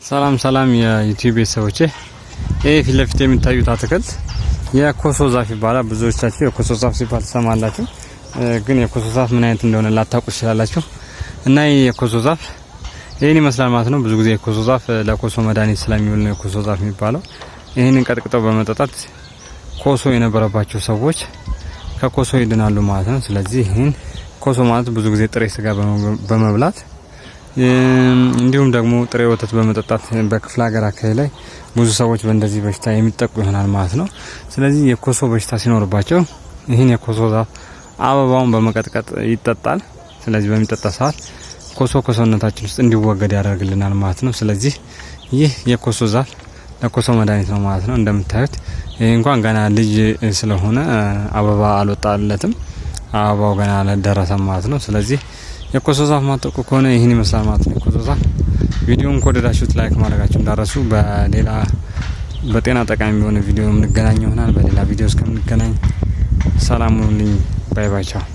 ሰላም ሰላም የዩቲዩብ ቤተሰቦቼ፣ ይህ ፊት ለፊት የሚታዩት አትክልት የኮሶ ዛፍ ይባላል። ብዙዎቻችሁ የኮሶ ዛፍ ሲባል ትሰማላችሁ፣ ግን የኮሶ ዛፍ ምን አይነት እንደሆነ ላታውቁ ትችላላችሁ። እና ይህ የኮሶ ዛፍ ይህን ይመስላል ማለት ነው። ብዙ ጊዜ የኮሶ ዛፍ ለኮሶ መድኃኒት ስለሚውል ነው የኮሶ ዛፍ የሚባለው። ይህንን ቀጥቅጠው በመጠጣት ኮሶ የነበረባቸው ሰዎች ከኮሶ ይድናሉ ማለት ነው። ስለዚህ ይህን ኮሶ ማለት ብዙ ጊዜ ጥሬ ስጋ በመብላት እንዲሁም ደግሞ ጥሬ ወተት በመጠጣት በክፍለ ሀገር አካባቢ ላይ ብዙ ሰዎች በእንደዚህ በሽታ የሚጠቁ ይሆናል ማለት ነው። ስለዚህ የኮሶ በሽታ ሲኖርባቸው ይህን የኮሶ ዛፍ አበባውን በመቀጥቀጥ ይጠጣል። ስለዚህ በሚጠጣ ሰዓት ኮሶ ከሰውነታችን ውስጥ እንዲወገድ ያደርግልናል ማለት ነው። ስለዚህ ይህ የኮሶ ዛፍ ለኮሶ መድኃኒት ነው ማለት ነው። እንደምታዩት ይህ እንኳን ገና ልጅ ስለሆነ አበባ አልወጣለትም። አበባው ገና አልደረሰም ማለት ነው። ስለዚህ የኮሶ ዛፍ ማጠቁ ከሆነ ይህን ይመስላል ማለት ነው። የኮሶ ዛፍ ቪዲዮውን ከወደዳችሁት like ማድረጋችሁ እንዳትረሱ። በሌላ በጤና ጠቃሚ በሆነ ቪዲዮ የምንገናኝ ይሆናል። በሌላ ቪዲዮ እስከምንገናኝ ሰላም ሁኑልኝ። Bye bye፣ ቻው።